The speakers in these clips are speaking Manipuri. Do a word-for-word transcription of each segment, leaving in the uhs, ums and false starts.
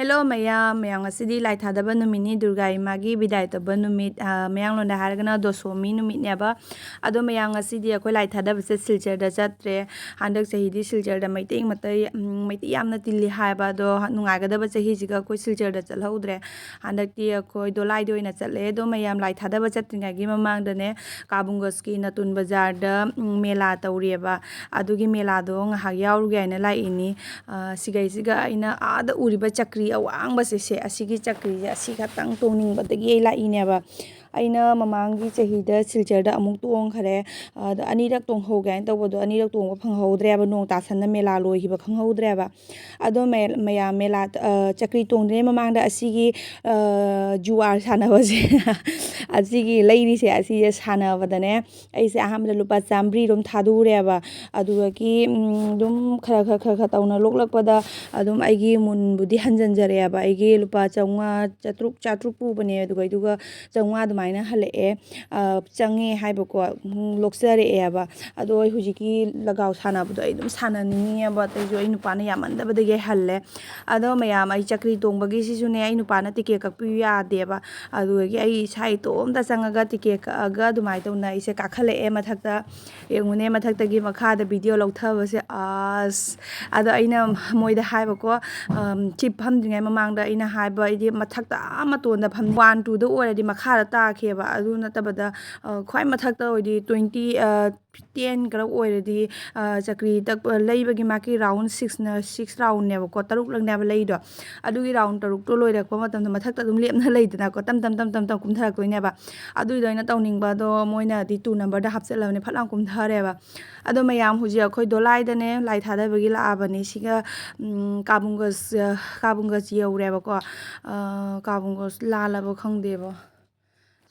ꯍꯜꯂꯣ ꯃꯌꯥꯝ, ꯃꯌꯥꯝ ꯉꯁꯤꯗꯤ ꯂꯥꯏ ꯊꯥꯗꯕ ꯅꯨꯃꯤꯠꯅꯤ, ꯗꯨꯔꯒꯥ ꯏꯃꯥꯒꯤ ꯕꯤꯗꯥꯏ ꯇꯧꯕ ꯅꯨꯃꯤꯠ, ꯑ, ꯃꯌꯥꯡꯂꯣꯟꯗ ꯍꯥꯏꯔꯒꯅ ꯗꯣꯁꯣꯃꯤ ꯅꯨꯃꯤꯠꯅꯦꯕ꯫ ꯑꯗꯣ ꯃꯌꯥꯝ ꯉꯁꯤꯗꯤ ꯑꯩꯈꯣꯏ ꯂꯥꯏ ꯊꯥꯗꯕꯁꯦ ꯁꯤꯜꯆꯔꯗ ꯆꯠꯇ꯭ꯔꯦ꯫ ꯍꯟꯗꯛ ꯆꯍꯤꯗꯤ ꯁꯤꯜꯆꯔꯗ ꯃꯩꯇꯩ ꯃꯇꯩ-, ꯎꯝ, ꯃꯩꯇꯩ ꯌꯥꯝꯅ ꯇꯤꯜꯂꯤ ꯍꯥꯏꯕ, ꯑꯗꯣ ꯅꯨꯡꯉꯥꯏꯒꯗꯕ ꯆꯍꯤꯁꯤꯒ ꯑꯩꯈꯣꯏ ꯁꯤꯜꯆꯔꯗ ꯆꯠꯍꯧꯗ꯭ꯔꯦ꯫ ꯍꯟꯗꯛꯇꯤ ꯑꯩꯈꯣꯏ ꯗꯣꯂꯥꯏꯗ ꯑꯣꯏꯅ ꯆꯠꯂꯦ꯫ ꯑꯗꯣ ꯃꯌꯥꯝ ꯂꯥꯏ ꯊꯥꯗꯕ ꯆꯠꯇ꯭ꯔꯤꯉꯩꯒꯤ ꯃꯃꯥꯡꯗꯅꯦ, ꯀꯥꯕꯨꯡꯒꯁꯀꯤ ꯅꯇꯨꯟ ꯕꯖꯥꯔꯗ, ꯎꯝ, ꯃꯦꯂꯥ ꯇꯧꯔꯤꯑꯕ꯫ ꯑꯗꯨꯒꯤ ꯃꯦꯂꯥꯗꯣ ꯉꯥꯏꯍꯥꯛ ꯌꯥꯎꯔꯨꯒꯦ ꯍꯥꯏꯅ ꯂꯥꯛꯏꯅꯤ꯫ ꯑ, ꯁꯤꯒꯩꯁꯤꯒ ꯑꯩꯅ ꯑꯥꯗ ꯎꯔꯤꯕ ꯆꯀ꯭ꯔꯤ ꯑꯋꯥꯡꯕꯁꯦ, ꯁꯦ, ꯑꯁꯤꯒꯤ ꯆꯀ꯭ꯔꯤꯁꯦ, ꯑꯁꯤ ꯈꯛꯇꯪ ꯇꯣꯡꯅꯤꯡꯕꯗꯒꯤ ꯑꯩ ꯂꯥꯛꯏꯅꯦꯕ꯫ ꯑꯩꯅ ꯃꯃꯥꯡꯒꯤ ꯆꯍꯤꯗ ꯁꯤꯜꯆꯔꯗ ꯑꯃꯨꯛ ꯇꯣꯡꯈꯔꯦ꯫ ꯑꯗ ꯑꯅꯤꯔꯛ ꯇꯣꯡꯍꯧꯒꯦ ꯍꯥꯏꯅ ꯇꯧꯕꯗꯣ ꯑꯅꯤꯔꯛ ꯇꯣꯡꯕ ꯐꯪꯍꯧꯗ꯭ꯔꯦꯕ, ꯅꯣꯡ ꯇꯥꯁꯟꯅ ꯃꯦꯂꯥ ꯂꯣꯏꯈꯤꯕ ꯈꯪꯍꯧꯗ꯭ꯔꯦꯕ꯫ ꯑꯗꯣ ꯃꯌꯥ-, ꯃꯌꯥꯝ ꯃꯦꯂꯥ, ꯑ, ꯆꯀ꯭ꯔꯤ ꯇꯣꯡꯗ꯭ꯔꯤꯉꯩ ꯃꯃꯥꯡꯗ ꯑꯁꯤꯒꯤ, ꯑ, ꯖꯨꯋꯥꯔ ꯁꯥꯟꯅꯕꯁꯦ, ꯑꯁꯤꯒꯤ ꯂꯩꯔꯤꯁꯦ, ꯑꯁꯤꯁꯦ ꯁꯥꯟꯅꯕꯗꯅꯦ, ꯑꯩꯁꯦ ꯑꯍꯥꯟꯕꯗ ꯂꯨꯄꯥ ꯆꯥꯃꯔꯤ ꯔꯣꯝ ꯊꯥꯗꯣꯛꯎꯔꯦꯕ꯫ ꯑꯗꯨꯗꯒꯤ, ꯎꯝ, ꯑꯗꯨꯝ ꯈꯔ ꯈꯔ ꯈꯔ ꯈꯔ ꯇꯧꯅ ꯂꯣꯛꯂꯛꯄꯗ ꯑꯗꯨꯝ ꯑꯩꯒꯤ ꯃꯨꯟꯕꯨꯗꯤ ꯍꯟꯖꯤꯟꯖꯔꯛꯑꯦꯕ꯫ ꯑꯩꯒꯤ ꯂꯨꯄꯥ ꯆꯥꯝꯃꯉꯥ, ꯆꯥꯇ꯭ꯔꯨꯛ, ꯆꯥꯇ꯭ꯔꯨꯛ ꯄꯨꯕꯅꯦ, ꯑꯗꯨꯒ, ꯑꯗꯨꯒ ꯆꯥꯝꯃꯉꯥ ꯑꯗꯨꯃꯥꯏꯅ ꯍꯜꯂꯛꯑꯦ, ꯑ, ꯆꯪꯉꯦ ꯍꯥꯏꯕꯀꯣ, ꯎꯝ, ꯂꯣꯛꯆꯔꯛꯑꯦꯕ꯫ ꯑꯗꯣ ꯑꯩ ꯍꯧꯖꯤꯛꯀꯤ ꯂꯒꯥꯎ ꯁꯥꯟꯅꯕꯗꯣ ꯑꯩ ꯑꯗꯨꯝ ꯁꯥꯟꯅꯅꯤꯡꯉꯦꯕ, ꯑꯇꯩꯁꯨ ꯑꯩ ꯅꯨꯄꯥꯅ ꯌꯥꯝꯃꯟꯗꯕꯗꯒꯤ ꯑꯩ ꯍꯜꯂꯦ꯫ ꯑꯗꯣ ꯃꯌꯥꯝ, ꯑꯩ ꯆꯀ꯭ꯔꯤ ꯇꯣꯡꯕꯒꯤꯁꯤꯁꯨꯅꯦ, ꯑꯩ ꯅꯨꯄꯥꯅ ꯇꯤꯀꯦꯠ ꯀꯛꯄꯤꯌꯨ ꯌꯥꯗꯦꯕ꯫ ꯑꯗꯨꯗꯒꯤ ꯑꯩ ꯏꯁꯥ ꯏꯇꯣꯝꯇ ꯆꯪꯉꯒ ꯇꯤꯀꯦꯠ ꯀꯛꯑꯒ ꯑꯗꯨꯃꯥꯏꯅ ꯇꯧꯅ ꯑꯩꯁꯦ ꯀꯥꯈꯠꯂꯛꯑꯦ ꯃꯊꯛꯇ꯫ ꯌꯦꯡꯉꯨꯅꯦ, ꯃꯊꯛꯇꯒꯤ ꯃꯈꯥꯗ ꯚꯤꯗꯤꯑꯣ ꯂꯧꯊꯕꯁꯦ, ꯑꯁ꯫ ꯑꯗꯣ ꯑꯩꯅ ꯃꯣꯏꯗ ꯍꯥꯏꯕꯀꯣ, ꯑꯝ, ꯁꯤ ꯐꯝꯗ꯭ꯔꯤꯉꯩ ꯃꯃꯥꯡꯗ ꯑꯩꯅ ꯍꯥꯏꯕ, ꯑꯩꯗꯤ ꯃꯊꯛꯇ ꯑꯥ ꯃꯇꯣꯟꯗ ꯐꯝꯅꯤꯡ-, ꯋꯥꯟ, ꯇꯨꯗ ꯑꯣꯏꯔꯗꯤ ꯃꯈꯥꯗ ꯇꯥꯈꯤꯑꯕ꯫ ꯑꯗꯨ ꯅꯠꯇꯕꯗ, ꯑ, ꯈ꯭ꯋꯥꯏ ꯃꯊꯛꯇ ꯑꯣꯏꯗꯤ ꯇ꯭ꯋꯦꯟꯇꯤ, ꯑ, ꯇꯦꯟ ꯈꯔ ꯑꯣꯏꯔꯗꯤ, ꯑ, ꯆꯀ꯭ꯔꯤ ꯇꯛꯄ ꯂꯩꯕꯒꯤ ꯃꯥꯒꯤ ꯔꯥꯎꯟ ꯁꯤꯛꯁꯅ, ꯁꯤꯛꯁ ꯔꯥꯎꯟꯅꯦꯕꯀꯣ, ꯇꯔꯨꯛꯂꯛꯅꯦꯕ ꯂꯩꯗꯣ꯫ ꯑꯗꯨꯒꯤ ꯔꯥꯎꯟ ꯇꯔꯨꯛꯇꯣ ꯂꯣꯏꯔꯛꯄ ꯃꯇꯝꯗ ꯃꯊꯛꯇ ꯑꯗꯨꯝ ꯂꯦꯞꯅ ꯂꯩꯗꯅꯀꯣ, ꯇꯞ ꯇꯞ ꯇꯞ ꯇꯞ ꯇꯞ ꯀꯨꯝꯊꯔꯛꯇꯣꯏꯅꯦꯕ꯫ ꯑꯗꯨꯏꯗꯣ ꯑꯩꯅ ꯇꯧꯅꯤꯡꯕ ꯑꯗꯣ ꯃꯣꯏꯅꯗꯤ ꯇꯨ ꯅꯝꯕꯔꯗ ꯍꯥꯞꯆꯤꯜꯂꯕꯅꯦ, ꯐꯠ ꯂꯥꯎ ꯀꯨꯝꯊꯔꯦꯕ꯫ ꯑꯗꯣ ꯃꯌꯥꯝ ꯍꯧꯖꯤꯛ ꯑꯩꯈꯣꯏ ꯗꯣꯂꯥꯏꯗꯅꯦ ꯂꯥꯏ ꯊꯥꯗꯕꯒꯤ ꯂꯥꯛꯑꯕꯅꯦ꯫ ꯁꯤꯒ, ꯎꯝ, ꯀꯥꯕꯨꯡꯒꯁ-, ꯀꯥꯕꯨꯡꯒꯁ ꯌꯧꯔꯦꯕꯀꯣ꯫ ꯑ, ꯀꯥꯕꯨꯡꯒꯁ ꯂꯥꯜꯂꯕ ꯈꯪꯗꯦꯕ꯫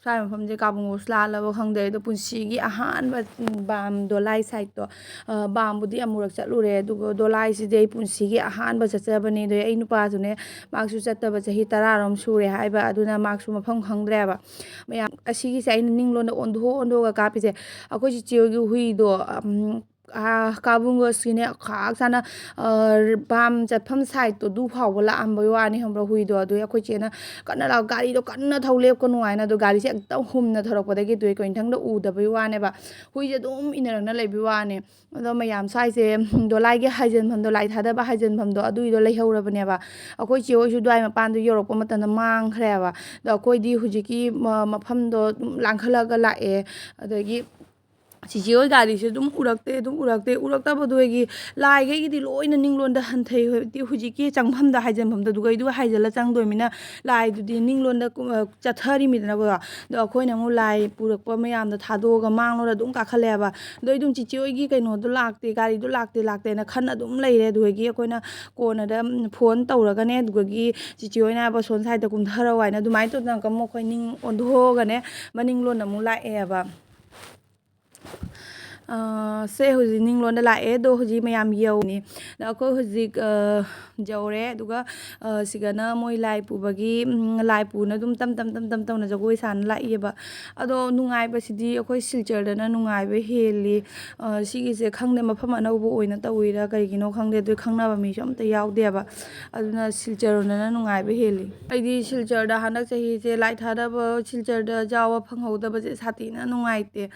ꯁ꯭ꯋꯥꯏ ꯃꯐꯝꯁꯦ ꯀꯥꯕꯨꯡꯒꯁ ꯂꯥꯜꯂꯕ ꯈꯪꯗꯦ꯫ ꯑꯗꯣ ꯄꯨꯟꯁꯤꯒꯤ ꯑꯍꯥꯟꯕ, ꯎꯝ, ꯕꯥꯝ ꯗꯣꯂꯥꯏ ꯁꯥꯏꯠꯇꯣ, ꯑ, ꯕꯥꯝꯕꯨꯗꯤ ꯑꯃꯨꯔꯛ ꯆꯠꯂꯨꯔꯦ, ꯑꯗꯨꯒ ꯗꯣꯂꯥꯏꯁꯤꯗꯤ ꯑꯩ ꯄꯨꯟꯁꯤꯒꯤ ꯑꯍꯥꯟꯕ ꯆꯠꯆꯕꯅꯦ꯫ ꯑꯗꯣ ꯑꯩ ꯅꯨꯄꯥꯁꯨꯅꯦ, ꯃꯥꯁꯨ ꯆꯠꯇꯕ ꯆꯍꯤ ꯇꯔꯥꯔꯣꯝ ꯁꯨꯔꯦ ꯍꯥꯏꯕ, ꯑꯗꯨꯅ ꯃꯥꯁꯨ ꯃꯐꯝ ꯈꯪꯗ꯭ꯔꯦꯕ꯫ ꯃꯌꯥꯝ, ꯑꯁꯤꯒꯤꯁꯦ ꯑꯩꯅ ꯅꯤꯡꯂꯣꯟꯗ ꯑꯣꯟꯊꯣꯛ ꯑꯣꯟꯊꯣꯛꯑꯒ ꯀꯥꯞꯄꯤꯁꯦ꯫ ꯑꯩꯈꯣꯏ ꯆꯤꯆꯦ ꯍꯣꯏꯒꯤ ꯍꯨꯏꯗꯣ, ꯎꯝ, ꯀꯥꯕꯨꯡꯒꯁꯀꯤꯅꯦ ꯈꯥꯛ ꯆꯥꯅ ꯕꯥꯝ ꯆꯠꯐꯝ ꯁꯥꯏꯠꯇꯣ ꯑꯗꯨ ꯐꯥꯎꯕ ꯂꯥꯛꯑꯝꯕꯩ ꯋꯥꯅꯤ, ꯈꯪꯕ꯭ꯔꯥ? ꯍꯨꯏꯗꯣ꯫ ꯑꯗꯨꯒꯤ ꯑꯩꯈꯣꯏ ꯆꯦꯅ "ꯀꯟꯅ ꯂꯥꯛꯑꯣ, ꯒꯥꯔꯤꯗꯣ ꯀꯟꯅ ꯊꯧ, ꯂꯦꯞꯀꯅꯨ" ꯍꯥꯏꯅ꯫ ꯑꯗꯣ ꯒꯥꯔꯤꯁꯦ ꯍꯦꯛꯇ ꯍꯨꯝꯅ ꯊꯧꯔꯛꯄꯗꯒꯤ ꯑꯗꯨ ꯑꯩꯈꯣꯏ ꯏꯊꯪꯗ ꯎꯗꯕꯩ ꯋꯥꯅꯦꯕ꯫ ꯍꯨꯏꯁꯦ ꯑꯗꯨꯝ ꯏꯟꯅꯔꯛꯅ ꯂꯩꯕꯩ ꯋꯥꯅꯦ꯫ ꯑꯗꯣ ꯃꯌꯥꯝ ꯁ꯭ꯋꯥꯏꯁꯦ ꯗꯣꯂꯥꯏꯒꯤ ꯍꯥꯏꯖꯤꯟꯐꯝꯗꯣ, ꯂꯥꯏ ꯊꯥꯗꯕ ꯍꯥꯏꯖꯤꯟꯐꯝꯗꯣ, ꯑꯗꯨꯒꯤꯗꯣ ꯂꯩꯍꯧꯔꯕꯅꯦꯕ꯫ ꯑꯩꯈꯣꯏ ꯆꯦ ꯍꯣꯏꯁꯨ ꯑꯗꯨꯋꯥꯏ ꯃꯄꯥꯟꯗꯣ ꯌꯧꯔꯛꯄ ꯃꯇꯝꯗ ꯃꯥꯡꯈ꯭ꯔꯦꯕ꯫ ꯑꯗꯣ ꯑꯩꯈꯣꯏꯗꯤ ꯍꯧꯖꯤꯛꯀꯤ ꯃ-, ꯃꯐꯝꯗꯣ ꯑꯗꯨꯝ ꯂꯥꯡꯈꯠꯂꯒ ꯂꯥꯛꯑꯦ꯫ ꯑꯗꯒꯤ ꯆꯤꯆꯦ ꯍꯣꯏ ꯒꯥꯔꯤꯁꯦ ꯑꯗꯨꯝ ꯎꯔꯛꯇꯦ, ꯑꯗꯨꯝ ꯎꯔꯛꯇꯦ꯫ ꯎꯔꯛꯇꯕꯗꯨꯗꯒꯤ ꯂꯥꯏꯈꯩꯒꯤꯗꯤ ꯂꯣꯏꯅ ꯅꯤꯡꯂꯣꯟꯗ ꯍꯟꯊꯩ꯫ ꯍꯧꯖꯤꯛꯇꯤ ꯍꯧꯖꯤꯛꯀꯤ ꯆꯪꯐꯝꯗ, ꯍꯥꯏꯖꯤꯟꯐꯝꯗꯣ ꯑꯗꯨꯒꯩꯗꯨ ꯍꯥꯏꯖꯤꯜꯂ ꯆꯪꯗꯣꯏꯃꯤꯅ ꯂꯥꯏꯗꯨꯗꯤ ꯅꯤꯡꯂꯣꯟꯗ ꯀꯨ-, ꯑ, ꯆꯠꯊꯔꯤꯃꯤꯗꯅꯀꯣ꯫ ꯑꯗꯣ ꯑꯩꯈꯣꯏꯅ ꯑꯃꯨꯛ ꯂꯥꯏ ꯄꯨꯔꯛꯄ ꯃꯌꯥꯝꯗꯣ ꯊꯥꯗꯣꯛꯑꯒ ꯃꯥꯡꯂꯣꯝꯗ ꯑꯗꯨꯝ ꯀꯥꯈꯠꯂꯦꯕ꯫ ꯑꯗꯣ ꯑꯩ ꯑꯗꯨꯝ ꯆꯤꯆꯦ ꯍꯣꯏꯒꯤ ꯀꯩꯅꯣꯗꯣ ꯂꯥꯛꯇꯦ, ꯒꯥꯔꯤꯗꯣ ꯂꯥꯛꯇꯦ, ꯂꯥꯛꯇꯦꯅ ꯈꯟꯅ ꯑꯗꯨꯝ ꯂꯩꯔꯦ꯫ ꯑꯗꯨꯗꯒꯤ ꯑꯩꯈꯣꯏꯅ ꯀꯣꯟꯅꯗ, ꯎꯝ, ꯐꯣꯟ ꯇꯧꯔꯒꯅꯦ, ꯑꯗꯨꯗꯒꯤ ꯆꯤꯆꯦ ꯍꯣꯏꯅ ꯍꯥꯏꯕ "ꯁꯣꯝ ꯁꯥꯏꯗꯠꯇ ꯀꯨꯝꯊꯔꯛꯑꯣ" ꯍꯥꯏꯅ꯫ ꯑꯗꯨꯃꯥꯏꯅ ꯇꯧꯗꯅ ꯑꯃꯨꯛ ꯑꯩꯈꯣꯏ ꯅꯤꯡ ꯑꯣꯟꯊꯣꯛꯑꯒꯅꯦ ꯃꯅꯤꯡꯂꯣꯝꯗ ꯑꯃꯨꯛ ꯂꯥꯛꯑꯦꯕ꯫ ꯑ, ꯁꯦ ꯍꯧꯖꯤꯛ ꯅꯤꯡꯂꯣꯟꯗ ꯂꯥꯛꯑꯦ꯫ ꯑꯗꯣ ꯍꯧꯖꯤꯛ ꯃꯌꯥꯝ ꯌꯧꯅꯤ꯫ ꯑꯗ ꯑꯩꯈꯣꯏ ꯍꯧꯖꯤꯛ, ꯑ, ꯌꯧꯔꯦ꯫ ꯑꯗꯨꯒ, ꯑ, ꯁꯤꯒꯅ ꯃꯣꯏ ꯂꯥꯏ ꯄꯨꯕꯒꯤ, ꯎꯝ, ꯂꯥꯏ ꯄꯨꯅ ꯑꯗꯨꯝ ꯇꯝ ꯇꯝ ꯇꯝ ꯇꯝ ꯇꯧꯅ ꯖꯒꯣꯏ ꯁꯥꯅ ꯂꯥꯛꯏꯑꯕ꯫ ꯑꯗꯣ ꯅꯨꯡꯉꯥꯏꯕꯁꯤꯗꯤ ꯑꯩꯈꯣꯏ ꯁꯤꯜꯆꯔꯗꯅ ꯅꯨꯡꯉꯥꯏꯕ ꯍꯦꯜꯂꯤ꯫ ꯑ, ꯁꯤꯒꯤꯁꯦ ꯈꯪꯗꯦ, ꯃꯐꯝ ꯑꯅꯧꯕ ꯑꯣꯏꯅ ꯇꯧꯔꯤꯔꯥ ꯀꯔꯤꯒꯤꯅꯣ ꯈꯪꯗꯦ, ꯑꯗꯨ ꯈꯪꯅꯕ ꯃꯤꯁꯨ ꯑꯝꯇ ꯌꯥꯎꯗꯦꯕ꯫ ꯑꯗꯨꯅ ꯁꯤꯜꯆꯔ ꯔꯣꯝꯗꯅ ꯅꯨꯡꯉꯥꯏꯕ ꯍꯦꯜꯂꯤ꯫ ꯑꯩꯗꯤ ꯁꯤꯜꯆꯔꯗ ꯍꯟꯗꯛ ꯆꯍꯤꯁꯦ ꯂꯥꯏ ꯊꯥꯗꯕ ꯁꯤꯜꯆꯔꯗ ꯌꯥꯎꯕ ꯐꯪꯍꯧꯗꯕꯁꯦ ꯁꯥꯊꯤꯅ ꯅꯨꯡꯉꯥꯏꯇꯦ꯫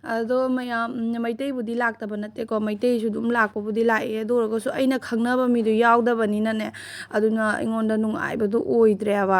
ꯑꯗꯣ ꯃꯌꯥꯝ, ꯎꯝ, ꯃꯩꯇꯩꯕꯨꯗꯤ ꯂꯥꯛꯇꯕ ꯅꯠꯇꯦꯀꯣ, ꯃꯩꯇꯩꯁꯨ ꯑꯗꯨꯝ ꯂꯥꯛꯄꯕꯨꯗꯤ ꯂꯥꯛꯑꯦ꯫ ꯑꯗꯨ ꯑꯣꯏꯔꯒꯁꯨ ꯑꯩꯅ ꯈꯪꯅꯕ ꯃꯤꯗꯣ ꯌꯥꯎꯗꯕꯅꯤꯅꯅꯦ, ꯑꯗꯨꯅ ꯑꯩꯉꯣꯟꯗ ꯅꯨꯡꯉꯥꯏꯕꯗꯣ ꯑꯣꯏꯗ꯭ꯔꯦꯕ꯫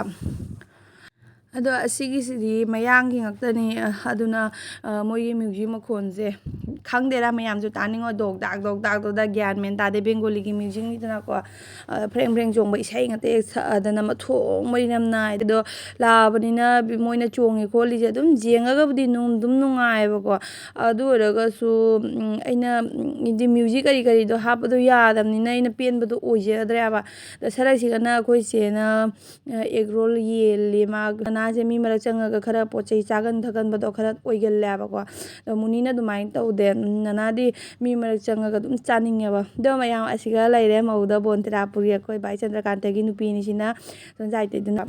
ꯑꯗꯣ ꯑꯁꯤꯒꯤꯁꯤꯗꯤ ꯃꯌꯥꯡꯒꯤ ꯉꯥꯛꯇꯅꯤ꯫ ꯑ, ꯑꯗꯨꯅ, ꯑ, ꯃꯣꯏꯒꯤ ꯃ꯭ꯌꯨꯖꯤꯛ ꯃꯈꯣꯟꯁꯦ ꯈꯪꯗꯦꯔꯥ, ꯃꯌꯥꯝꯁꯨ ꯇꯥꯅꯤꯡꯉꯣ, ꯗꯣꯛ ꯗꯥꯛ ꯗꯣꯛ ꯗꯥꯛ ꯗꯣꯛ ꯗꯥꯛ, ꯒ꯭ꯌꯥꯟ ꯃꯦꯟ ꯇꯥꯗꯦ꯫ ꯕꯦꯡꯒꯣꯂꯤꯒꯤ ꯃ꯭ꯌꯨꯖꯤꯛꯅꯤꯗꯅꯀꯣ꯫ ꯑ, ꯐ꯭ꯔꯦꯡ ꯐ꯭ꯔꯦꯡ ꯆꯣꯡꯕ ꯏꯁꯩ ꯉꯥꯛꯇ ꯍꯦꯛ ꯁꯛꯑꯗꯅ ꯃꯊꯣꯡ ꯃꯔꯤ ꯌꯥꯝ ꯅꯥꯏ꯫ ꯑꯗꯣ ꯂꯥꯛꯑꯕꯅꯤꯅ ꯃꯣꯏꯅ ꯆꯣꯡꯉꯤ ꯈꯣꯠꯂꯤꯁꯦ ꯑꯗꯨꯝ ꯌꯦꯡꯉꯒꯕꯨꯗꯤ ꯅꯨꯡ-, ꯑꯗꯨꯝ ꯅꯨꯡꯉꯥꯏꯌꯦꯕꯀꯣ꯫ ꯑꯗꯨ ꯑꯣꯏꯔꯒꯁꯨ, ꯎꯝ, ꯑꯩꯅ, ꯎꯝ, ꯍꯥꯏꯗꯤ ꯃ꯭ꯌꯨꯖꯤꯛ ꯀꯔꯤ ꯀꯔꯤꯗꯣ ꯍꯥꯞꯄꯗꯣ ꯌꯥꯗꯕꯅꯤꯅ ꯑꯩꯅ ꯄꯦꯟꯕꯗꯣ ꯑꯣꯏꯖꯗ꯭ꯔꯦꯕ꯫ ꯑꯗ ꯁꯔꯛꯁꯤꯒꯅ ꯑꯩꯈꯣꯏ ꯆꯦꯅ, ꯑ, ꯑꯦꯒ ꯔꯣꯜ ꯌꯦꯜꯂꯤ꯫ ꯃꯥ ꯃꯅꯥꯁꯦ ꯃꯤ ꯃꯔꯛ ꯆꯪꯉꯒ ꯈꯔ ꯄꯣꯠ ꯆꯩ ꯆꯥꯒꯟ ꯊꯛꯀꯟꯕꯗꯣ ꯈꯔ ꯑꯣꯏꯒꯜꯂꯦꯕꯀꯣ꯫ ꯑꯗꯣ ꯃꯨꯅꯤꯅ ꯑꯗꯨꯃꯥꯏꯅ ꯇꯧꯗꯦ꯫ ꯎꯝ, ꯅꯅꯥꯗꯤ ꯃꯤ ꯃꯔꯛ ꯆꯪꯉꯒ ꯑꯗꯨꯝ ꯆꯥꯅꯤꯡꯉꯦꯕ꯫ ꯑꯗꯣ ꯃꯌꯥꯝ ꯑꯁꯤꯒ ꯂꯩꯔꯦ ꯃꯧꯗ ꯕꯣꯟ ꯇꯦꯔꯥ ꯄꯨꯔꯤ ꯑꯩꯈꯣꯏ ꯚꯥꯏ ꯆꯟꯗ꯭ꯔꯀꯥꯟꯇꯒꯤ ꯅꯨꯄꯤꯅꯤꯁꯤꯅ ꯁꯣꯟꯖꯥꯏ ꯇꯩꯗꯨꯅ꯫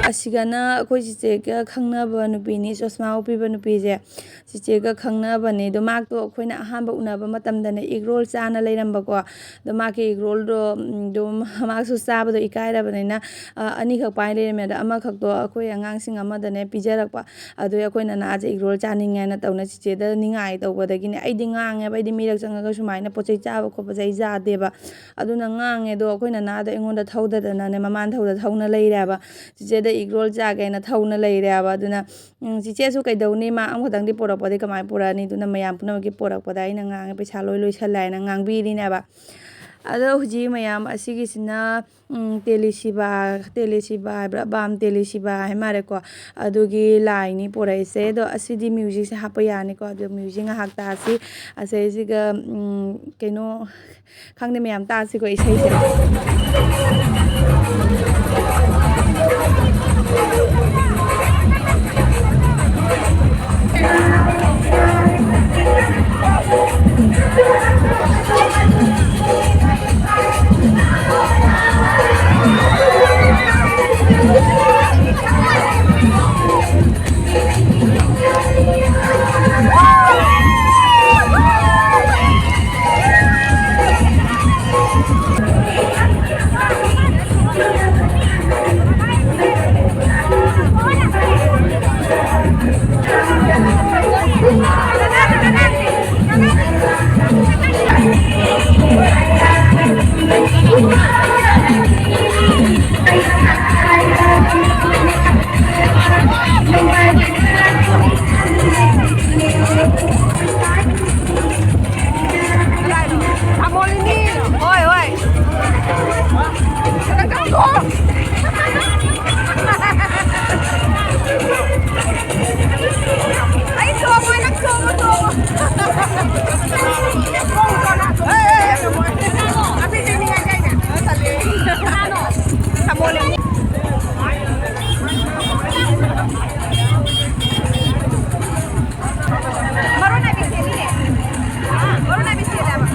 ꯑꯁꯤꯒꯅ ꯑꯩꯈꯣꯏ ꯆꯤꯆꯦꯒ ꯈꯪꯅꯕ ꯅꯨꯄꯤꯅꯤ, ꯆꯣꯁꯃꯥ ꯎꯞꯄꯤꯕ ꯅꯨꯄꯤꯁꯦ꯫ ꯆꯤꯆꯦꯒ ꯈꯪꯅꯕꯅꯦ꯫ ꯑꯗꯣ ꯃꯍꯥꯛꯇꯣ ꯑꯩꯈꯣꯏꯅ ꯑꯍꯥꯟꯕ ꯎꯅꯕ ꯃꯇꯝꯗꯅꯦ, ꯏꯒ ꯔꯣꯜ ꯆꯥꯅ ꯂꯩꯔꯝꯕꯀꯣ꯫ ꯑꯗꯣ ꯃꯥꯒꯤ ꯏꯒ ꯔꯣꯜꯗꯣ, ꯎꯝ, ꯑꯗꯨꯝ ꯃꯥꯁꯨ ꯆꯥꯕꯗꯣ ꯏꯀꯥꯏꯔꯕꯅꯤꯅ, ꯑ, ꯑꯅꯤꯈꯛ ꯄꯥꯏ ꯂꯩꯔꯝꯃꯦ꯫ ꯑꯗꯣ ꯑꯃꯈꯛꯇꯣ ꯑꯩꯈꯣꯏ ꯑꯉꯥꯡꯁꯤꯡ ꯑꯃꯗꯅꯦ ꯄꯤꯖꯔꯛꯄ꯫ ꯑꯗꯨꯒꯤ ꯑꯩꯈꯣꯏ ꯅꯅꯥꯁꯦ ꯏꯒ ꯔꯣꯜ ꯆꯥꯅꯤꯡꯉꯦꯅ ꯇꯧꯅ ꯆꯤꯆꯦꯗ ꯅꯤꯡꯉꯥꯏ ꯇꯧꯕꯗꯒꯤꯅꯦ, ꯑꯩꯗꯤ ꯉꯥꯡꯉꯦꯕ꯫ ꯑꯩꯗꯤ ꯃꯤꯔꯛ ꯆꯪꯉꯒ ꯁꯨꯃꯥꯏꯅ ꯄꯣꯠ ꯆꯩ ꯆꯥꯕ ꯈꯣꯠꯄꯁꯦ ꯑꯩ ꯌꯥꯗꯦꯕ꯫ ꯑꯗꯨꯅ ꯉꯥꯡꯉꯦ꯫ ꯑꯗꯣ ꯑꯩꯈꯣꯏ ꯅꯅꯥꯗꯣ ꯑꯩꯉꯣꯟꯗ ꯊꯧꯗꯗꯅꯅꯦ, ꯃꯃꯥꯟ ꯊꯧꯗ ꯊꯧꯅ ꯂꯩꯔꯦꯕ꯫ ꯆꯤꯆꯦꯗ ꯏꯒ ꯔꯣꯜ ꯆꯥꯒꯦꯅ ꯊꯧꯅ ꯂꯩꯔꯦꯕ꯫ ꯑꯗꯨꯅ, ꯎꯝ, ꯆꯤꯆꯦꯁꯨ ꯀꯩꯗꯧꯅꯤ, ꯃꯥ ꯑꯃꯈꯛꯇꯪꯗꯤ ꯄꯣꯔꯛꯄꯗꯤ ꯀꯃꯥꯏꯅ ꯄꯨꯔꯛꯑꯅꯤ? ꯑꯗꯨꯅ ꯃꯌꯥꯝ ꯄꯨꯝꯅꯃꯛꯀꯤ ꯄꯣꯔꯛꯄꯗ ꯑꯩꯅ ꯉꯥꯡꯉꯦ, "ꯄꯩꯁꯥ ꯂꯣꯏ ꯂꯣꯏꯁꯜꯂꯦ" ꯍꯥꯏꯅ ꯉꯥꯡꯕꯤꯔꯤꯅꯦꯕ꯫ ꯑꯗꯣ ꯍꯧꯖꯤꯛ ꯃꯌꯥꯝ ꯑꯁꯤꯒꯤꯁꯤꯅ, ꯎꯝ, ꯇꯦꯂꯤꯁꯤꯕꯥ, ꯇꯦꯂꯤꯁꯤꯕꯥ ꯍꯥꯏꯕ꯭ꯔꯥ, ꯕꯥꯝ ꯇꯦꯂꯤꯁꯤꯕꯥ ꯍꯥꯏ ꯃꯥꯜꯂꯦꯀꯣ, ꯑꯗꯨꯒꯤ ꯂꯥꯏꯅꯤ ꯄꯣꯔꯛꯏꯁꯦ꯫ ꯑꯗꯣ ꯑꯁꯤꯗꯤ ꯃ꯭ꯌꯨꯖꯤꯛꯁꯦ ꯍꯥꯞꯄ ꯌꯥꯅꯤꯀꯣ꯫ ꯑꯗꯣ ꯃ꯭ꯌꯨꯖꯤꯛ ꯉꯥꯏꯍꯥꯛ ꯇꯥꯁꯤ꯫ ꯑꯁꯤꯁꯤꯒ, ꯎꯝ, ꯀꯩꯅꯣ, ꯈꯪꯗꯦ ꯃꯌꯥꯝ, ꯇꯥꯁꯤꯀꯣ ꯏꯁꯩꯁꯦ꯫ ꯍꯣꯏ, ꯍꯣꯏ꯫ ꯑꯩ ꯇꯣꯡꯉꯣꯏ, ꯅꯪ ꯇꯣꯡꯉꯣ, ꯇꯣꯡꯉꯣ꯫ ꯃꯔꯨ ꯅꯥꯏꯕꯤ ꯁꯦꯠꯂꯤꯅꯦ꯫ ꯃꯔꯨ ꯅꯥꯏꯕꯤ ꯁꯦꯠꯂꯦꯕ꯫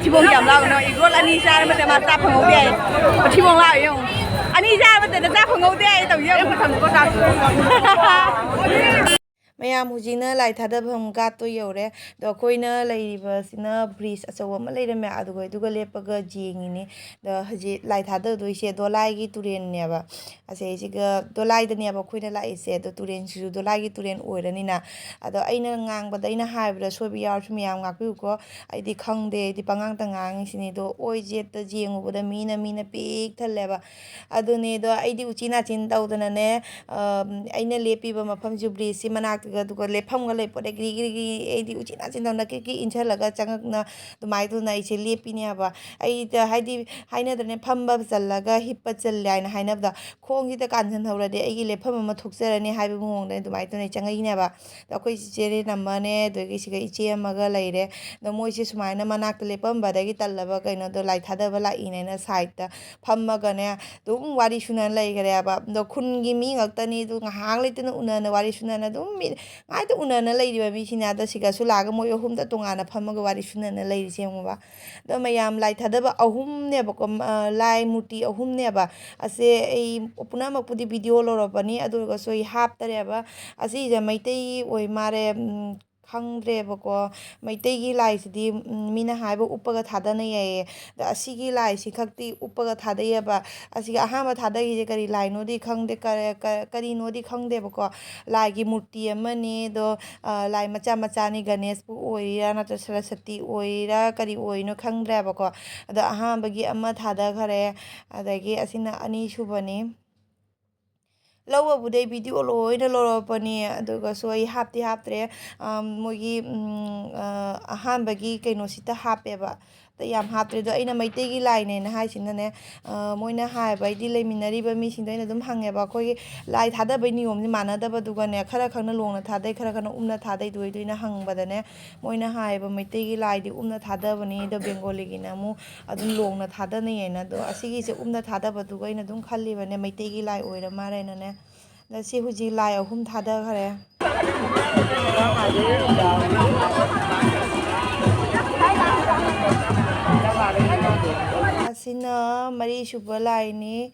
ꯃꯊꯤꯕꯣꯡ ꯀꯌꯥꯝ ꯂꯥꯎꯔꯤꯅꯣ? ꯏꯒꯣꯜ ꯑꯅꯤ ꯆꯥꯔ ꯃꯇꯦ ꯃꯥ ꯆꯥ ꯐꯪꯍꯧꯗꯦ ꯍꯥꯏ꯫ ꯃꯊꯤꯕꯣꯡ ꯂꯥꯎꯔꯤ ꯌꯦꯡꯉꯨ꯫ ꯑꯅꯤ ꯆꯥꯔ ꯃꯇꯦꯗ ꯆꯥ ꯐꯪꯍꯧꯗꯦ ꯍꯥꯏ ꯇꯧ ꯌꯦꯡꯉꯨ꯫ ꯃꯌꯥꯝ ꯍꯧꯖꯤꯛꯅ ꯂꯥꯏ ꯊꯥꯗꯐꯝ ꯒꯥꯠꯇꯣ ꯌꯧꯔꯦ꯫ ꯑꯗꯣ ꯑꯩꯈꯣꯏꯅ ꯂꯩꯔꯤꯕꯁꯤꯅ ꯕ꯭ꯔꯤꯖ ꯑꯆꯧꯕ ꯑꯃ ꯂꯩꯔꯝꯃꯦ, ꯑꯗꯨꯒ, ꯑꯗꯨꯒ ꯂꯦꯞꯄꯒ ꯌꯦꯡꯉꯤꯅꯦ꯫ ꯑꯗꯣ ꯍꯧꯖꯤꯛ ꯂꯥꯏ ꯊꯥꯗꯗꯣꯏꯁꯦ ꯗꯣꯂꯥꯏꯒꯤ ꯇꯨꯔꯦꯜꯅꯦꯕ꯫ ꯑꯁꯤꯁꯤꯒ ꯗꯣꯂꯥꯏꯗꯅꯦꯕ ꯑꯩꯈꯣꯏꯅ ꯂꯥꯛꯏꯁꯦ꯫ ꯑꯗꯣ ꯇꯨꯔꯦꯜꯁꯤꯁꯨ ꯗꯣꯂꯥꯏꯒꯤ ꯇꯨꯔꯦꯜ ꯑꯣꯏꯔꯅꯤꯅ꯫ ꯑꯗꯣ ꯑꯩꯅ ꯉꯥꯡꯕꯗ, ꯑꯩꯅ ꯍꯥꯏꯕꯗ ꯁꯣꯏꯕ ꯌꯥꯎꯔꯁꯨ ꯃꯌꯥꯝ ꯉꯥꯛꯄꯤꯌꯨꯀꯣ꯫ ꯑꯩꯗꯤ ꯈꯪꯗꯦ, ꯑꯩꯗꯤ ꯄꯉꯥꯡꯇ ꯉꯥꯡꯉꯤꯁꯤꯅꯤ꯫ ꯑꯗꯣ ꯑꯣꯏ ꯖꯦꯠꯇ ꯌꯦꯡꯉꯨꯕꯗ ꯃꯤꯅ, ꯃꯤꯅ ꯄꯤꯛ ꯊꯜꯂꯦꯕ꯫ ꯑꯗꯨꯅꯦ꯫ ꯑꯗꯣ ꯑꯩꯗꯤ ꯎꯆꯤꯟ ꯅꯥꯆꯤꯟ ꯇꯧꯗꯅꯅꯦ, ꯑ, ꯑꯩꯅ ꯂꯦꯞꯄꯤꯕ ꯃꯐꯝꯁꯨ ꯕ꯭ꯔꯤꯖꯁꯤ ꯃꯅꯥꯛꯇꯒ, ꯑꯗꯨꯒ ꯂꯦꯞꯐꯝꯒ ꯂꯩ ꯄꯣꯠꯅꯦ꯫ ꯒ꯭ꯔꯤ ꯒ꯭ꯔꯤ ꯒ꯭ꯔꯤ ꯑꯩꯗꯤ ꯎꯆꯤꯟ ꯅꯥꯆꯤꯟ ꯇꯧꯅ ꯀ꯭ꯔꯤ ꯀ꯭ꯔꯤ ꯏꯟꯁꯤꯜꯂꯒ ꯆꯪꯉꯛꯅ ꯑꯗꯨꯃꯥꯏꯅ ꯇꯧꯅ ꯑꯩꯁꯦ ꯂꯦꯞꯄꯤꯅꯦꯕ꯫ ꯑꯩꯗ ꯍꯥꯏꯗꯤ ꯍꯥꯏꯅꯗ꯭ꯔꯅꯦ, ꯐꯝꯕ ꯆꯜꯂꯒ ꯍꯤꯞꯄ ꯆꯜꯂꯦ ꯍꯥꯏꯅ ꯍꯥꯏꯅꯕꯗꯣ꯫ ꯈꯣꯡꯁꯤꯗ ꯀꯥꯟꯁꯤꯟꯍꯧꯔꯗꯤ ꯑꯩꯒꯤ ꯂꯦꯞꯐꯝ ꯑꯃ ꯊꯣꯛꯆꯔꯅꯤ ꯍꯥꯏꯕ ꯃꯑꯣꯡꯗ ꯑꯗꯨꯃꯥꯏꯅ ꯇꯧꯅ ꯆꯪꯉꯛꯏꯅꯦꯕ꯫ ꯑꯗꯣ ꯑꯩꯈꯣꯏ ꯆꯤꯆꯦ ꯔꯦꯅꯝꯃꯅꯦ, ꯑꯗꯒꯤ ꯁꯤꯒ ꯏꯆꯦ ꯑꯃꯒ ꯂꯩꯔꯦ꯫ ꯑꯗꯣ ꯃꯣꯏꯁꯦ ꯁꯨꯃꯥꯏꯅ ꯃꯅꯥꯛꯇ ꯂꯦꯞꯄꯝꯕꯗꯒꯤ ꯇꯜꯂꯕ ꯀꯩꯅꯣꯗꯣ ꯂꯥꯏ ꯊꯥꯗꯕ ꯂꯥꯛꯏꯅꯦꯅ ꯁꯥꯏꯠꯇ ꯐꯝꯃꯒꯅꯦ ꯑꯗꯨꯝ ꯋꯥꯔꯤ ꯁꯨꯅ ꯂꯩꯈꯔꯦꯕ꯫ ꯑꯗꯣ ꯈꯨꯟꯒꯤ ꯃꯤ ꯉꯥꯛꯇꯅꯤ, ꯑꯗꯨ ꯉꯥꯏꯍꯥꯛ ꯂꯩꯇꯅ ꯎꯅꯅ ꯋꯥꯔꯤ ꯁꯨꯅꯅ ꯑꯗꯨꯝ ꯃꯤ ꯉꯥꯏꯇ ꯎꯅꯅ ꯂꯩꯔꯤꯕ ꯃꯤꯁꯤꯅꯦ꯫ ꯑꯗ ꯁꯤꯒꯁꯨ ꯂꯥꯛꯑꯒ ꯃꯣꯏ ꯑꯍꯨꯝꯗ ꯇꯣꯉꯥꯟꯅ ꯐꯝꯃꯒ ꯋꯥꯔꯤ ꯁꯨꯅꯅ ꯂꯩꯔꯤꯁꯦ ꯌꯦꯡꯉꯨꯕ꯫ ꯑꯗꯣ ꯃꯌꯥꯝ ꯂꯥꯏ ꯊꯥꯗꯕ ꯑꯍꯨꯝꯅꯦꯕꯀꯣ, ꯃ-, ꯂꯥꯏ ꯃꯨꯔꯇꯤ ꯑꯍꯨꯝꯅꯦꯕ꯫ ꯑꯁꯦ ꯑꯩ ꯄꯨꯝꯅꯃꯛꯄꯨꯗꯤ ꯚꯤꯗꯤꯑꯣ ꯂꯧꯔꯛꯄꯅꯤ, ꯑꯗꯨ ꯑꯣꯏꯔꯒꯁꯨ ꯑꯩ ꯍꯥꯞꯇꯔꯦꯕ꯫ ꯑꯁꯤꯁꯦ ꯃꯩꯇꯩ ꯑꯣꯏ ꯃꯥꯜꯂꯦ, ꯎꯝ, ꯈꯪꯗ꯭ꯔꯦꯕꯀꯣ꯫ ꯃꯩꯇꯩꯒꯤ ꯂꯥꯏꯁꯤꯗꯤ, ꯎꯝ, ꯃꯤꯅ ꯍꯥꯏꯕ ꯎꯞꯄꯒ ꯊꯥꯗꯅꯩ ꯍꯥꯏꯌꯦ꯫ ꯑꯗ ꯑꯁꯤꯒꯤ ꯂꯥꯏꯁꯤ ꯈꯛꯇꯤ ꯎꯞꯄꯒ ꯊꯥꯗꯩꯑꯕ꯫ ꯑꯁꯤꯒꯤ ꯑꯍꯥꯟꯕ ꯊꯥꯗꯈꯤꯁꯦ ꯀꯔꯤ ꯂꯥꯏꯅꯣꯗꯤ ꯈꯪꯗꯦ, ꯀ-, ꯀ-, ꯀꯔꯤꯅꯣꯗꯤ ꯈꯪꯗꯦꯕꯀꯣ꯫ ꯂꯥꯏꯒꯤ ꯃꯨꯔꯇꯤ ꯑꯃꯅꯤ꯫ ꯑꯗꯣ, ꯑ, ꯂꯥꯏ ꯃꯆꯥ ꯃꯆꯥꯅꯤ, ꯒꯅꯦꯁꯄꯨ ꯑꯣꯏꯔꯤꯔꯥ ꯅꯠꯇ꯭ꯔ ꯁꯔꯁꯇꯤ ꯑꯣꯏꯔꯤꯔꯥ ꯀꯔꯤ ꯑꯣꯏꯔꯤꯅꯣ ꯈꯪꯗ꯭ꯔꯦꯕꯀꯣ꯫ ꯑꯗꯣ ꯑꯍꯥꯟꯕꯒꯤ ꯑꯃ ꯊꯥꯗꯈꯔꯦ, ꯑꯗꯒꯤ ꯑꯁꯤꯅ ꯑꯅꯤꯁꯨꯕꯅꯤ꯫ ꯂꯧꯕꯕꯨꯗꯤ ꯑꯩ ꯚꯤꯗꯤꯑꯣ ꯂꯣꯏꯅ ꯂꯧꯔꯛꯄꯅꯤ, ꯑꯗꯨꯒꯁꯨ ꯑꯩ ꯍꯥꯞꯇꯤ ꯍꯥꯞꯇ꯭ꯔꯦ꯫ ꯑꯝ, ꯃꯣꯏꯒꯤ, ꯎꯝ, ꯑ, ꯑꯍꯥꯟꯕꯒꯤ ꯀꯩꯅꯣꯁꯤꯗ ꯍꯥꯞꯄꯦꯕ꯫ ꯑꯇꯩ ꯌꯥꯝ ꯍꯥꯞꯇ꯭ꯔꯦ꯫ ꯑꯗꯣ ꯑꯩꯅ ꯃꯩꯇꯩꯒꯤ ꯂꯥꯏꯅꯦꯅ ꯍꯥꯏꯁꯤꯅꯅꯦ, ꯑ, ꯃꯣꯏꯅ ꯍꯥꯏꯕ, ꯑꯩꯗꯤ ꯂꯩꯃꯤꯟꯅꯔꯤꯕ ꯃꯤꯁꯤꯡꯗꯣ ꯑꯩꯅ ꯑꯗꯨꯝ ꯍꯪꯉꯦꯕ꯫ ꯑꯩꯈꯣꯏꯒꯤ ꯂꯥꯏ ꯊꯥꯗꯕꯩ ꯅꯤꯌꯣꯝꯁꯦ ꯃꯥꯟꯅꯗꯕꯗꯨꯒꯅꯦ, ꯈꯔ ꯈꯪꯅ ꯂꯣꯡꯅ ꯊꯥꯗꯩ, ꯈꯔ ꯈꯪꯅ ꯎꯞꯅ ꯊꯥꯗꯩꯗꯣ ꯑꯩꯗꯣ ꯑꯩꯅ ꯍꯪꯕꯗꯅꯦ, ꯃꯣꯏꯅ ꯍꯥꯏꯌꯦꯕ, ꯃꯩꯇꯩꯒꯤ ꯂꯥꯏꯗꯤ ꯎꯞꯅ ꯊꯥꯗꯕꯅꯤ, ꯑꯗꯣ ꯕꯦꯡꯒꯣꯂꯤꯒꯤꯅ ꯑꯃꯨꯛ ꯑꯗꯨꯝ ꯂꯣꯡꯅ ꯊꯥꯗꯅꯩꯌꯦꯅ꯫ ꯑꯗꯣ ꯑꯁꯤꯒꯤꯁꯦ ꯎꯞꯅ ꯊꯥꯗꯕꯗꯨꯒ ꯑꯩꯅ ꯑꯗꯨꯝ ꯈꯜꯂꯤꯕꯅꯦ, ꯃꯩꯇꯩꯒꯤ ꯂꯥꯏ ꯑꯣꯏꯔ ꯃꯥꯜꯂꯦꯅꯅꯦ꯫ ꯑꯗ ꯁꯤ ꯍꯧꯖꯤꯛ ꯂꯥꯏ ꯑꯍꯨꯝ ꯊꯥꯗꯈꯔꯦ꯫ ꯑꯁꯤꯅ ꯃꯔꯤꯁꯨꯕ ꯂꯥꯏꯅꯤ꯫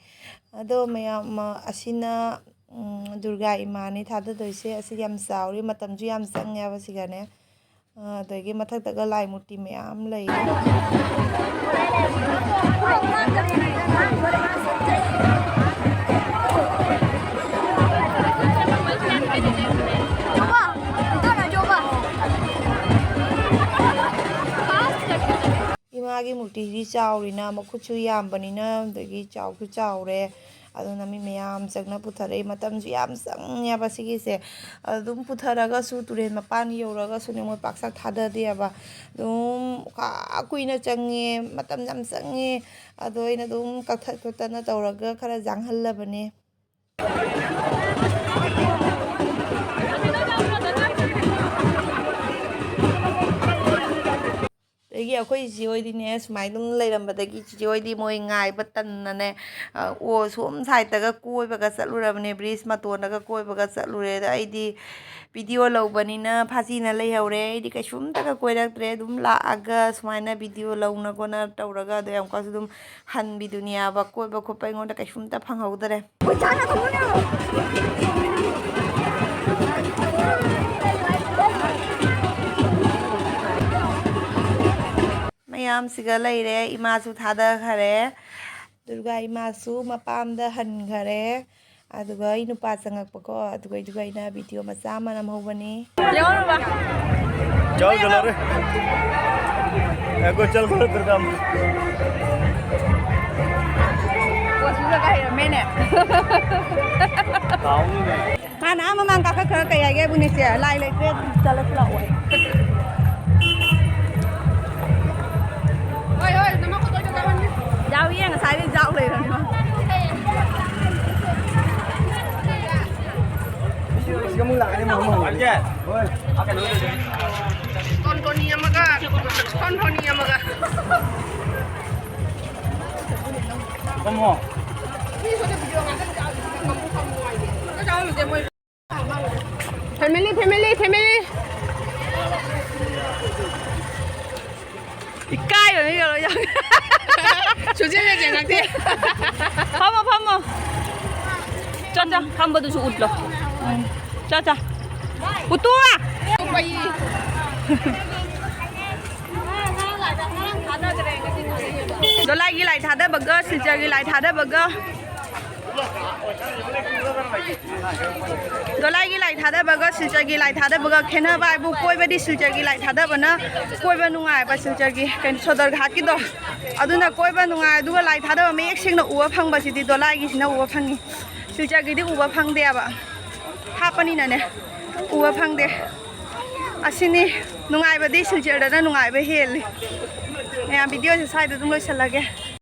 ꯑꯗꯣ ꯃꯌꯥꯝ, ꯑ, ꯑꯁꯤꯅ, ꯎꯝ, ꯗꯨꯔꯒꯥ ꯏꯃꯥꯅꯤ ꯊꯥꯗꯗꯣꯏꯁꯦ꯫ ꯑꯁꯤ ꯌꯥꯝ ꯆꯥꯎꯔꯤ, ꯃꯇꯝꯁꯨ ꯌꯥꯝ ꯆꯪꯉꯦꯕ ꯁꯤꯒꯅꯦ꯫ ꯑ, ꯑꯗꯒꯤ ꯃꯊꯛꯇꯒ ꯂꯥꯏ ꯃꯨꯔꯇꯤ ꯃꯌꯥꯝ ꯂꯩ꯫ ꯏꯃꯥꯒꯤ ꯃꯨꯔꯇꯤꯁꯤꯗꯤ ꯆꯥꯎꯔꯤꯅ, ꯃꯈꯨꯠꯁꯨ ꯌꯥꯝꯕꯅꯤꯅ, ꯑꯗꯒꯤ ꯆꯥꯎꯁꯨ ꯆꯥꯎꯔꯦ꯫ ꯑꯗꯨꯅ ꯃꯤ ꯃꯌꯥꯝ ꯆꯪꯅ ꯄꯨꯊꯔꯛꯏ꯫ ꯃꯇꯝꯁꯨ ꯌꯥꯝ ꯆꯪꯉꯦꯕ ꯁꯤꯒꯤꯁꯦ꯫ ꯑꯗꯨꯝ ꯄꯨꯊꯔꯒꯁꯨ ꯇꯨꯔꯦꯜ ꯃꯄꯥꯟ ꯌꯧꯔꯒꯁꯨꯅꯦ, ꯃꯣꯏ ꯄꯥꯛ ꯆꯥꯛ ꯊꯥꯗꯗꯦꯕ꯫ ꯑꯗꯨꯝ ꯈꯥ ꯀꯨꯏꯅ ꯆꯪꯉꯦ, ꯃꯇꯝ ꯌꯥꯝ ꯆꯪꯉꯦ꯫ ꯑꯗꯣ ꯑꯩꯅ ꯑꯗꯨꯝ ꯀꯛꯊꯠ ꯈꯣꯠꯇꯅ ꯇꯧꯔꯒ ꯈꯔ ꯌꯥꯡꯍꯜꯂꯕꯅꯦ꯫ ꯑꯗꯒꯤ ꯑꯩꯈꯣꯏ ꯆꯤꯆꯦ ꯍꯣꯏꯗꯤꯅꯦ, ꯁꯨꯃꯥꯏꯅ ꯑꯗꯨꯝ ꯂꯩꯔꯝꯕꯗꯒꯤ ꯆꯤꯆꯦ ꯍꯣꯏꯗꯤ ꯃꯣꯏ ꯉꯥꯏꯕ ꯇꯟꯅꯅꯦ, ꯑ, ꯑꯣ, ꯁꯣꯝ ꯁꯥꯏꯠꯇꯒ ꯀꯣꯏꯕꯒ ꯆꯠꯂꯨꯔꯕꯅꯦ, ꯕ꯭ꯔꯤꯖ ꯃꯇꯣꯟꯗꯒ ꯀꯣꯏꯕꯒ ꯆꯠꯂꯨꯔꯦ꯫ ꯑꯗ ꯑꯩꯗꯤ ꯚꯤꯗꯤꯑꯣ ꯂꯧꯕꯅꯤꯅ ꯐꯥꯖꯤꯅ ꯂꯩꯍꯧꯔꯦ꯫ ꯑꯩꯗꯤ ꯀꯩꯁꯨꯝꯇꯒ ꯀꯣꯏꯔꯛꯇ꯭ꯔꯦ꯫ ꯑꯗꯨꯝ ꯂꯥꯛꯑꯒ ꯁꯨꯃꯥꯏꯅ ꯚꯤꯗꯤꯑꯣ ꯂꯧꯅ ꯈꯣꯠꯅ ꯇꯧꯔꯒ ꯑꯗꯣ ꯌꯥꯝ ꯀꯟꯅꯁꯨ ꯑꯗꯨꯝ ꯍꯟꯕꯤꯗꯨꯅꯦꯕ꯫ ꯀꯣꯏꯕ ꯈꯣꯠꯄ ꯑꯩꯉꯣꯟꯗ ꯀꯩꯁꯨꯝꯇ ꯐꯪꯍꯧꯗꯔꯦ꯫ ꯃꯌꯥꯝꯁꯤꯒ ꯂꯩꯔꯦ, ꯏꯃꯥꯁꯨ ꯊꯥꯗꯈꯔꯦ, ꯗꯨꯔꯒꯥ ꯏꯃꯥꯁꯨ ꯃꯄꯥꯝꯗ ꯍꯟꯈꯔꯦ꯫ ꯑꯗꯨꯒ ꯑꯩ ꯅꯨꯄꯥ ꯆꯪꯉꯛꯄꯀꯣ, ꯑꯗꯨꯒ ꯑꯩꯗꯨꯒ ꯑꯩꯅ ꯚꯤꯗꯤꯑꯣ ꯃꯆꯥ ꯑꯃ ꯅꯝꯍꯧꯕꯅꯤ꯫ ꯌꯥꯎꯔꯕ? ꯆꯥꯎ ꯆꯠꯂꯣꯔꯦ꯫ ꯑꯦ, ꯀꯣꯏ ꯆꯠ ꯈꯔ ꯗꯨꯔꯒꯥ꯫ ꯄꯣꯁ ꯄꯨꯔꯒ ꯍꯩꯔꯝꯃꯦꯅꯦ꯫ ꯀꯥꯎꯅꯤꯅꯦ꯫ ꯃꯥꯅ ꯑꯥ ꯃꯃꯥꯡ ꯀꯥꯈꯠꯈ꯭ꯔꯒ ꯀꯩ ꯍꯥꯏꯒꯦ, ꯕꯨꯅꯦꯁꯦ? ꯂꯥꯏ ꯂꯩꯇ꯭ꯔꯦ, ꯆꯠꯂꯁꯤ ꯂꯥꯛꯑꯣ꯫ ꯍꯣꯏ, ꯍꯣꯏ, ꯅꯃ ꯈꯨꯠꯇꯣ ꯆꯠꯂꯅꯤ꯫ ꯌꯥꯎꯏꯌꯦ, ꯉꯁꯥꯏꯗꯩ ꯌꯥꯎ ꯂꯩꯔꯝꯅꯤ ꯃꯥ꯫ ꯁꯤꯒ ꯑꯃꯨꯛ ꯂꯥꯛꯑꯅꯤ, ꯃꯥ ꯑꯃꯨꯛ꯫ ꯍꯣꯏ꯫ ꯀꯣꯟ ꯀꯣꯟꯅꯤ ꯑꯃꯒ, ꯀꯣꯟ ꯀꯣꯟꯅꯤ ꯑꯃꯒ꯫ ꯀꯣꯃꯣ꯫ Family, family, family. ꯏꯀꯥꯏꯕ ꯃꯤꯒ ꯂꯣꯏ ꯌꯥꯎꯔꯦ꯫ ꯁꯨꯡꯆꯦꯟ ꯍꯦꯛ ꯆꯦꯟꯂꯛꯇꯦ꯫ ꯐꯝꯃꯣ, ꯐꯝꯃꯣ꯫ ꯆꯣ, ꯆꯣ, ꯐꯝꯕꯗꯨꯁꯨ ꯎꯠꯂꯣ꯫ ꯎꯝ꯫ ꯆꯣ, ꯆꯣ꯫ ꯎꯠꯇꯨ꯫ ꯗꯣꯂꯥꯏꯒꯤ ꯂꯥꯏ ꯊꯥꯗꯕꯒ ꯁꯤꯜꯆꯔꯒꯤ ꯂꯥꯏ ꯊꯥꯗꯕꯒ ꯗꯣꯂꯥꯏꯒꯤ ꯂꯥꯏ ꯊꯥꯗꯕꯒ ꯁꯤꯜꯆꯔꯒꯤ ꯂꯥꯏ ꯊꯥꯗꯕꯒ ꯈꯦꯠꯅꯕ ꯍꯥꯏꯕꯨ ꯀꯣꯏꯕꯗꯤ ꯁꯤꯜꯆꯔꯒꯤ ꯂꯥꯏ ꯊꯥꯗꯕꯅ ꯀꯣꯏꯕ ꯅꯨꯡꯉꯥꯏꯕ, ꯁꯤꯜꯆꯔꯒꯤ ꯀꯩꯅꯣ ꯁꯣꯗꯔ ꯘꯥꯠꯀꯤꯗꯣ꯫ ꯑꯗꯨꯅ ꯀꯣꯏꯕ ꯅꯨꯡꯉꯥꯏ꯫ ꯑꯗꯨꯒ ꯂꯥꯏ ꯊꯥꯗꯕ ꯃꯌꯦꯛ ꯁꯦꯡꯅ ꯎꯕ ꯐꯪꯕꯁꯤꯗꯤ ꯗꯣꯂꯥꯏꯒꯤꯁꯤꯅ ꯎꯕ ꯐꯪꯉꯤ꯫ ꯁꯤꯜꯆꯔꯒꯤꯗꯤ ꯎꯕ ꯐꯪꯗꯦꯕ꯫ ꯊꯥꯞꯄꯅꯤꯅꯅꯦ ꯎꯕ ꯐꯪꯗꯦ꯫ ꯑꯁꯤꯅꯤ ꯅꯨꯡꯉꯥꯏꯕꯗꯤ, ꯁꯤꯜꯆꯔꯗꯅ ꯅꯨꯡꯉꯥꯏꯕ ꯍꯦꯜꯂꯤ꯫ ꯃꯌꯥꯝ, ꯚꯤꯗꯤꯑꯣꯁꯦ ꯁ꯭ꯋꯥꯏꯗ ꯑꯗꯨꯝ ꯂꯣꯏꯁꯤꯜꯂꯒꯦ꯫